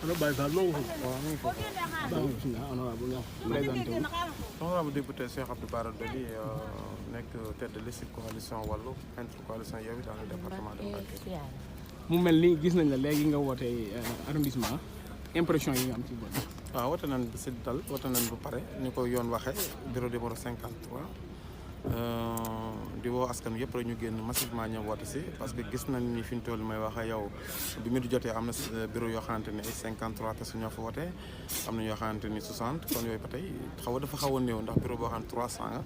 Ano Baye Fall moo ngi waaw mu ngi foofu. honorable présenté wu. honorable député Cheikh Abdou Bara Dolly nekk tête de liste coalition Wallu intercoalition Yewwi dans le département de Mbacké. mu mel ni gis nañ la léegi nga woote arrondissement impression yi nga am ci bopp. waaw woote nañ bi si dal woote nañ bu pare ni ko yoon waxee bureau numéro 53 di woo askan yëpp rek ñu génn massivement ñëw woote si parce que gis nañ ni fi ñu toll may wax ak yow bi mu di jotee am na bureau yoo xamante ne 53 personnes ñoo fa wootee am na ñoo xamante ni 60 kon yooyu ba tey dafa xaw a néew ndax bureau boo xam ne 300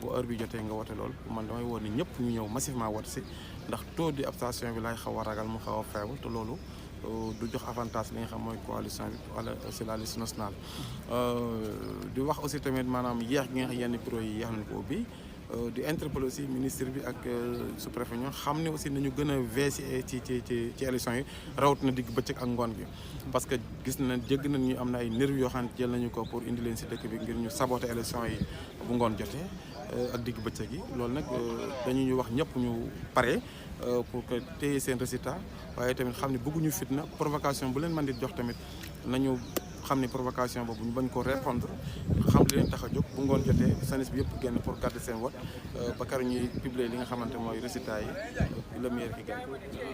bu heure bi jotee nga woote lool man damay woo ni ñëpp ñu ñëw massivement woote si ndax taux d'abstention bi laay xaw a ragal mu xaw a faible te loolu du jox avantage li nga xam mooy coalition bi wala c'est la liste nationale. di wax aussi tamit maanaam yéex gi nga xam yenn bureau yi yéex nañ ko ubbi di interpeller aussi ministre bi ak sous-préfet ñoo xam ne aussi nañu gën a veiller ci élection yi rawatina digg bëccëg ak ngoon gi. parce que gis nañ jégg nañ ñu am na ay nervis yoo xam ne jël nañu ko pour indi leen si dëkk bi ngir ñu saboter élection yi bu ngoon jotee ak digg bëccëg yi loolu nag dañu ñu wax ñëpp ñu pare. pour que téye seen résultat waaye tamit xam ne bëgguñu fitna provocation bu leen mën di jox tamit nañu xam ne provocation boobu ñu bañ ko répondre xam li leen tax a jóg bu ngoon jotee sanis bi yëpp génn pour garder seen vote ba kar ñuy publier li nga xamante mooy résultat yi le meilleur qui gagne.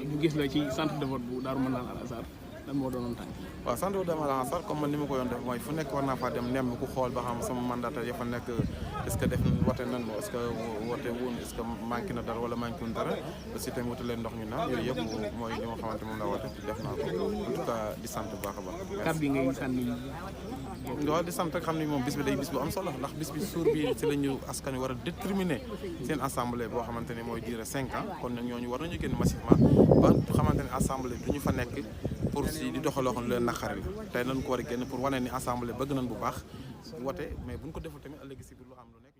ñu gis la ci centre de vote bu Darou Manane Al Azhar lan moo doonoon tànk. waaw centre de vote Al Azhar comme man ni ma ko yoon def mooy fu nekk war naa faa dem nemm ku xool ba xam sama mandataire ya fa nekk est-ce que def wote nan est-ce que wote woon est-ce que manqué na dara wala manqué wuñ dara aussi tamit wutal leen ndox ñu naan yooyu yëpp mooy li nga xamante moom la wote def naa ko en tout cas di sant bu baax a baax. kàddu yi ngay sànni. waaw di sant rek xam ni moom bis bi day bis bu am solo ndax bis bi suur bi ci la ñu askan wi war a déterminer seen assemblée boo xamante ne mooy durer 5 ans kon nag ñooñu war nañu génn massivement ba xamante ne assemblée du ñu fa nekk pour si di doxaloo xam lu leen naqari la tey nañ ko war a génn pour wane ni assemblée bëgg nañ bu baax wote mais buñ ko deful tamit ëllëg si biir lu am lu nekk